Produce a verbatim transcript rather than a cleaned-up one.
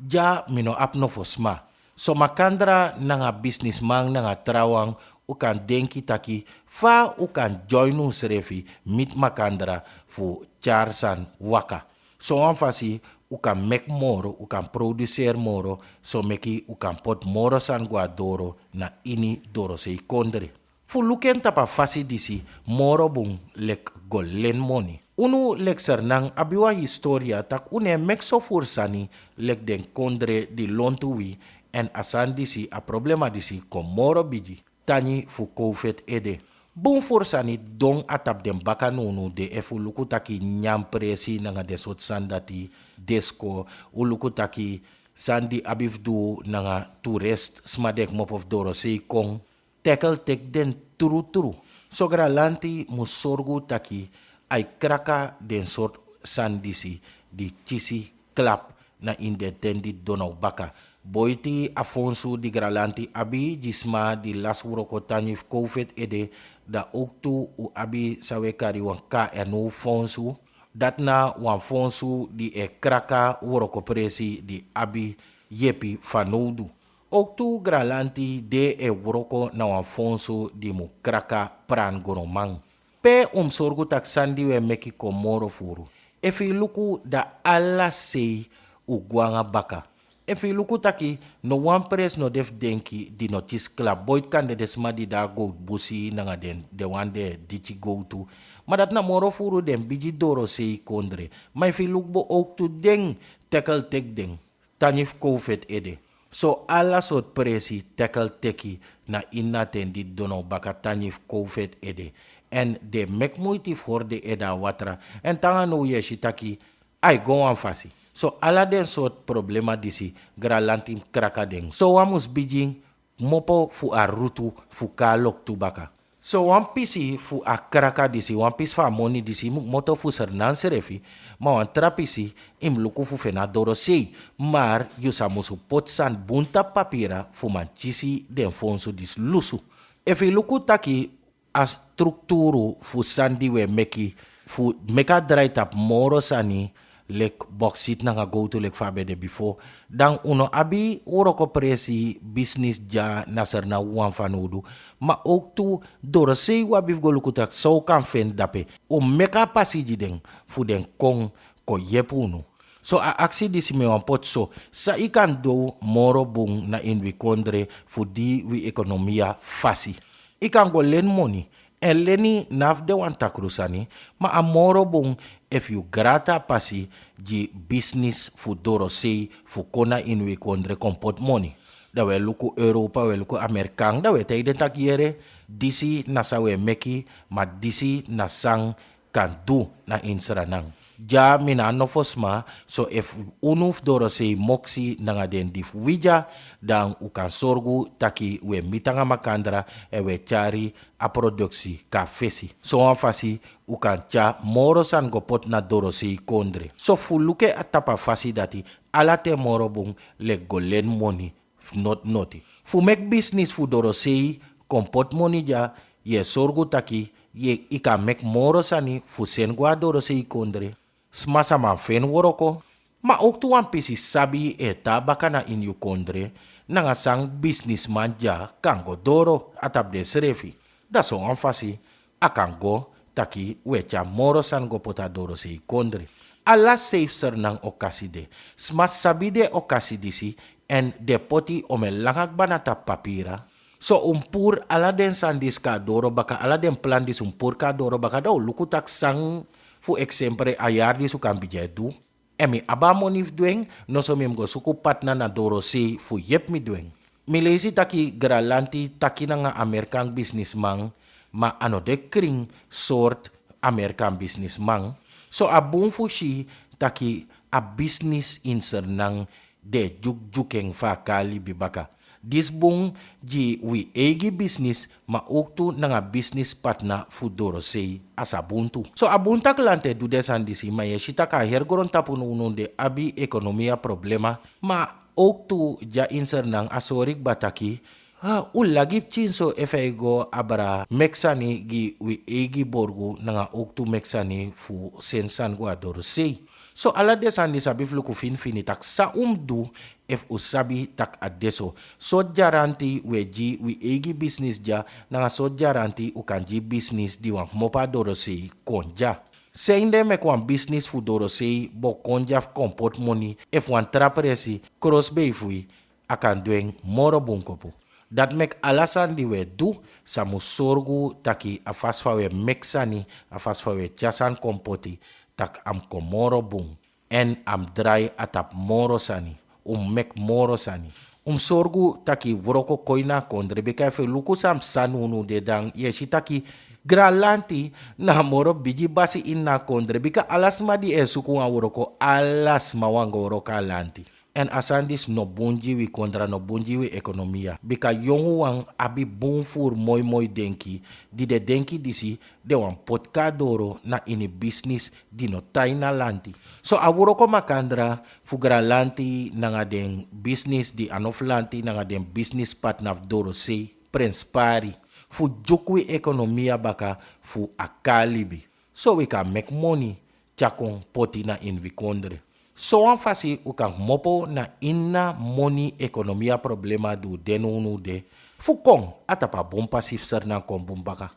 Dya mi no abi nofo sma. So makandra nanga bisnisman nanga trawan, un kan denki taki fa un kan join unsrefi miti makandra fu tyari sani waka. Sowan fasi un kan meki moro, un kan produseri moro, so meki un kan poti moro sani go na doro na ini dorosei kondre. Fu luku en tapu a fasi disi moro bun, leki go leni moni. Unu leki Sranan abi wan historia taki un no e meki so furu sani leki den kondre di lontu wi, èn a sani disi, a problema disi kon moro bigi, tangi fu kowfeti ede. Bun furu sani don na tapu den baka nownow de. Efu un luku taki nyanyan presi nanga den sortu sani dati, disko, un luku taki sani di abi fu du nanga toerist sma di e kmopo fu dorosei kon, tackle teki den trutru. So Granlanti mus sorgu taki a e kraka den sortu sani disi di kisi klap na ini den ten di doro baka. Boiti a fonsu di Granlanti abi gi sma di lasi wroko tangi fu kowfeti ede, dan owktu un abi san un e kari wan kno fonsu. Dati na wan fonsu di e kraka wrokopresi di abi yepi fanowdu. Owktu Granlanti de e wroko na wan fonsu di mu kraka pran gronman. Pe un mus sorgu taki sani di un e meki kon moro furu. Efu yu luku, dan ala sei un gwe nanga baka. Efu yu luku taki no wan presi no de fu denki di no kisi klap, boiti kande den sma di de na gowtu busi nanga den, den wan di e diki gowtu. Ma dati na moro furu den bigi dorosei kondre. Ma efu yu luku, bo owktu den tackle teki den tangi fu kowfeti ede. So ala sortu presi tackle teki na ini a ten di doro baka tangi fu kowfeti ede. Èn den e meki muiti fu hori den ede na watra. Èn te nanga now yu e si taki a e go wan fasi. So ala den sortu problema disi, Granlanti mus kraka den. So wan mus bigin kmopo fu a rutu fu kon na loktu baka. So wan pisi fu a kraka disi, wan pisi fu a moni disi, mus komoto fu Sranan srefi, ma wan tra pisi yu mus luku fu feni na dorosei. Ma yu sa musu poti sani bun tapu papira fu man kisi den fonsu disi lusu. Efu yu luku taki a strukturu fu sani di un e meki, fu meki a drai tapu moro sani, leki boksit nanga gowtu leki fa a ben de bifo, dan un no abi wrokopresi, bisnis dya na Sranan wawan fanowdu. Ma owktu dorosei un abi fu go luku taki san un kan feni dape. Un meki a pasi gi den fu den kon, kon yepi unu. So a aksi disi mi wani poti so: san yu kan du moro bun na ini wi kondre fu di wi ekonomia fasi? Yu kan go leni moni. Èn leni no abi fu de wan takru sani, ma a moro bun efu yu grati a pasi gi bisnis fu dorosei fu kon na ini wi kondre kon poti moni. Dan un e luku Europa, un e luku Amerikan, dan un e taigi den taki yere, disi na san un e meki, ma disi na san kan du na ini Sranan. Dya mi no abi nofo sma, so efu unu fu dorosei moksi nanga den di fu wi dya, dan un kan sorgu taki un e miti nanga makandra èn un e tyari a produksi kon na fesi. Sowan fasi un kan tyari moro sani go poti na dorosei kondre. So fu luku en a tapu a fasi dati, ala ten moro bun leki go leni moni fu noti noti. Fu meki bisnis fu dorosei kon poti moni dya, yu e sorgu taki yu e, yu kan meki moro sani fu seni go na dorosei kondre. Sma sa man feni wroko. Ma owktu wan pisi sabi e tan na baka na ini yu kondre, nanga san bisnisman dya kan go doro na tapu densrefi. Dan sowan fasi a kan go taki un e tyari moro sani go poti na dorosei kondre. Ala sei fu Sranan okasi de. Sma sabi den okasi disi, èn den poti omen langa kba na tapu papira. So un mus puru ala den sani disi kon na doro baka, ala den plan disi un mus puru kon na doro baka, dan un luku taki san, fu eksempre, a yari disi un kan bigin e du. Èn mi abi a moni fu du en, noso mi mus go suku partner na dorosei fu yepi mi du en. Mi leisi taki Granlanti taki nanga Amerikan bisnisman, ma a no de krin sortu Amerikan bisnisman. So a bun fu si taki a bisnis ini Sranan den e dyukudyuku en fu a kon na libi baka. Disi bun gi wi eigi bisnis, ma owktu nanga bisnis partner fu dorosei, a sa bun tu. So a bun taki lanti e du den sani disi, ma yu e si taki a heri grontapu nownow den abi ekonomia problema. Ma owktu dya ini Sranan a sori kba taki, ha, un lagi pikinso efu a e go abra meki sani gi wi eigi borgu nanga owktu meki sani fu seni sani go na dorosei. So ala den sani di sabi fu luku finifini tak' san un mus du efu un sabi tak' a de so. Sortu garanti un e gi wi eigi bisnis dya, nanga sortu garanti un kan gi bisnis di wani kmopo a dorosei kon dya. San ede meki wan bisnis fu dorosei bo kon dya fu kon poti moni efu wan tra presi krosbei fu wi a kan du en moro bun kopu. Dati meki ala sani di un e du, sa mus sorgu taki a fasi fa un e meki sani, a fasi fa un e tyari sani kon poti, tak' a mus kon moro bun. Èn a mus drai a tapu moro sani. Un mus meki moro sani. Un mus sorgu taki wroko kon ini a kondre, bika efu yu luku san psa nownow de, dan yu e si taki granlanti na a moro bigi basi ini a kondre, bika ala sma di e suku wan wroko, ala sma wani go wroko a lanti. Èn a sani disi no bun gi wi kondra, no bun gi wi ekonomia, bika yonguwan abi bun furu moimoi denki, di den denki disi den wani poti kon na doro na ini bisnis di no tan ini a lanti. So a wroko makandra fu granlanti nanga den bisnis di a no fu lanti nanga den bisnis patna fu dorosei, prenspari, fu dyuku wi ekonomia baka fu a kon na libi. So wi kan meki moni tyari kon poti na ini wi kondre. Sowan fasi un kan kmopo na ini a moni ekonomia problema di un de nownow de, fu kon na tapu a bun pasi fu Sranan kon bun baka.